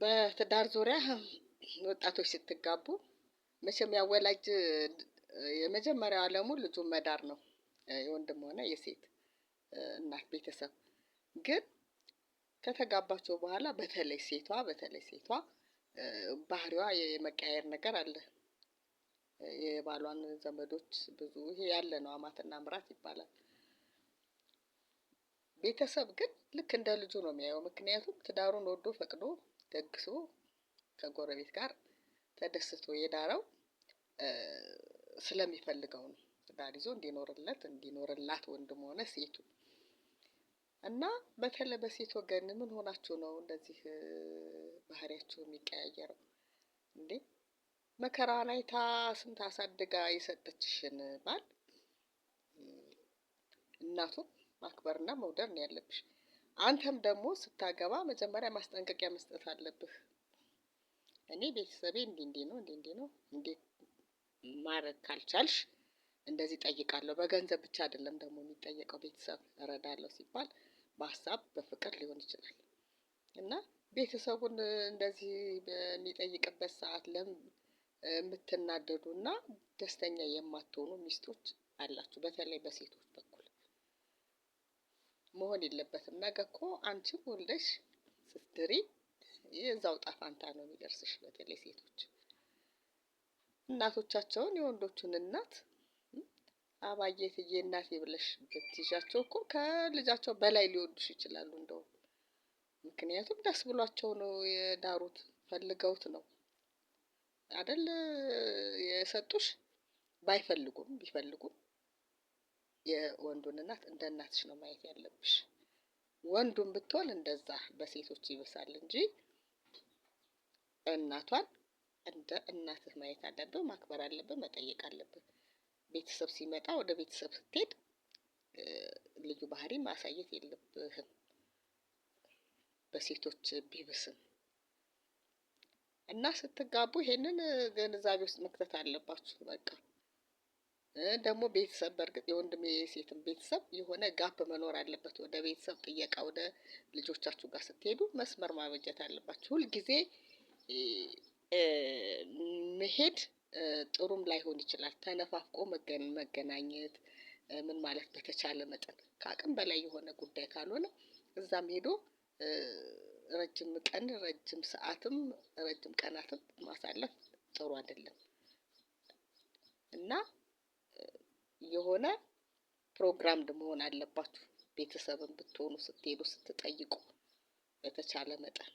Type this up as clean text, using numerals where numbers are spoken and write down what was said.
በትዳር ዙሪያ ወጣቶች ስትጋቡ መቼም ያው ወላጅ የመጀመሪያው አለሙ ልጁን መዳር ነው፣ የወንድም ሆነ የሴት እናት ቤተሰብ። ግን ከተጋባቸው በኋላ በተለይ ሴቷ ባህሪዋ የመቀያየር ነገር አለ። የባሏን ዘመዶች ብዙ ይሄ ያለ ነው፣ አማትና ምራት ይባላል። ቤተሰብ ግን ልክ እንደ ልጁ ነው የሚያየው። ምክንያቱም ትዳሩን ወዶ ፈቅዶ ደግሶ ከጎረቤት ጋር ተደስቶ የዳረው ስለሚፈልገው ነው። ትዳር ይዞ እንዲኖርለት እንዲኖርላት ወንድም ሆነ ሴቱ። እና በተለይ በሴት ወገን ምን ሆናችሁ ነው እንደዚህ ባህሪያችሁ የሚቀያየረው እንዴ? መከራዋን አይታ ስንት አሳድጋ የሰጠችሽን ባል እናቱን ማክበርና መውደድ ነው ያለብሽ። አንተም ደግሞ ስታገባ መጀመሪያ ማስጠንቀቂያ መስጠት አለብህ። እኔ ቤተሰቤ እንዲህ እንዲህ ነው፣ እንዲህ እንዲህ ነው፣ እንዴት ማድረግ ካልቻልሽ እንደዚህ ጠይቃለሁ። በገንዘብ ብቻ አይደለም ደግሞ የሚጠየቀው፣ ቤተሰብ እረዳለሁ ሲባል በሀሳብ በፍቅር ሊሆን ይችላል። እና ቤተሰቡን እንደዚህ በሚጠይቅበት ሰዓት ለምን የምትናደዱና ደስተኛ የማትሆኑ ሚስቶች አላችሁ? በተለይ በሴቶች በኩል መሆን የለበትም። ነገ እኮ አንቺም ወልደሽ ስትድሪ የዛው ዕጣ ፈንታ ነው የሚደርስሽ። በተለይ ሴቶች እናቶቻቸውን፣ የወንዶቹን እናት አባዬ እትዬ እናቴ ብለሽ ብትይዣቸው እኮ ከልጃቸው በላይ ሊወዱሽ ይችላሉ። እንደውም ምክንያቱም ደስ ብሏቸው ነው የዳሩት፣ ፈልገውት ነው አደል የሰጡሽ። ባይፈልጉም ቢፈልጉም የወንዱን እናት እንደ እናትሽ ነው ማየት ያለብሽ። ወንዱም ብትሆን እንደዛ፣ በሴቶች ይብሳል እንጂ እናቷን እንደ እናትህ ማየት አለብህ፣ ማክበር አለብህ፣ መጠየቅ አለብህ። ቤተሰብ ሲመጣ፣ ወደ ቤተሰብ ስትሄድ ልዩ ባህሪ ማሳየት የለብህም። በሴቶች ቢብስም። እና ስትጋቡ ይሄንን ግንዛቤ ውስጥ መክተት አለባችሁ። በቃ ደግሞ ቤተሰብ፣ በእርግጥ የወንድም የሴትም ቤተሰብ የሆነ gap መኖር አለበት። ወደ ቤተሰብ ጥየቃ ወደ ልጆቻችሁ ጋር ስትሄዱ መስመር ማበጀት አለባችሁ። ሁልጊዜ መሄድ ጥሩም ላይሆን ይችላል። ተነፋፍቆ መገናኘት ምን ማለት በተቻለ መጠን ከአቅም በላይ የሆነ ጉዳይ ካልሆነ እዛም ሄዶ ረጅም ቀን፣ ረጅም ሰዓትም፣ ረጅም ቀናትም ማሳለፍ ጥሩ አይደለም። እና የሆነ programmed መሆን አለባችሁ። ቤተሰብን ብትሆኑ ስትሄዱ ስትጠይቁ በተቻለ መጠን